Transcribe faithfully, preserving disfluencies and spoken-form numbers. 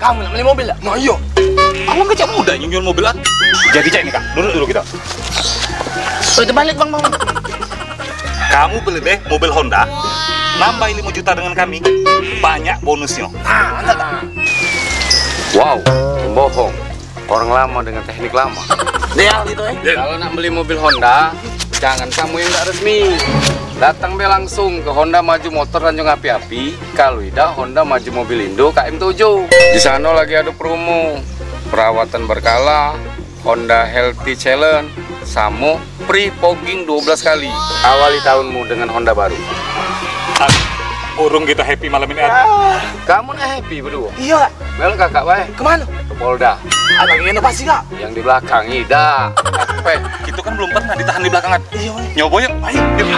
Kamu nak beli mobil dak? Nah, iyo. Awak kecak muda nyunyul mobil, ah. Jadi cak ini, Kak. Duduk dulu kita. Oh, itu balik, Bang, Bang. Kamu beli deh mobil Honda, nambah lima juta dengan kami, banyak bonusnya. Nah, mantap, Kak. Wow, pembohong. Orang lama dengan teknik lama. Dia gitu, eh. Kalau nak beli mobil Honda, jangan kamu yang nggak resmi. Datang be langsung ke Honda Maju Motor Tanjung Api-Api. Kalau idak, Honda Maju Mobil Indo K M tujuh. Di sana lagi ada promo perawatan berkala, Honda Healthy Challenge, samo free fogging dua belas kali. Awali tahunmu dengan Honda baru. Urung kita happy malam ini, Ad. Kamu nak happy berdua? Iya, Kak. Melo kakak bae. Kemana? Ke Polda. Ada lagi inovasi, Kak? Yang di belakang, idak. Peh. Kita kan belum pernah ditahan di belakang, Ad. Iya, Bang. Nyoba yuk. Ayo. Yuk.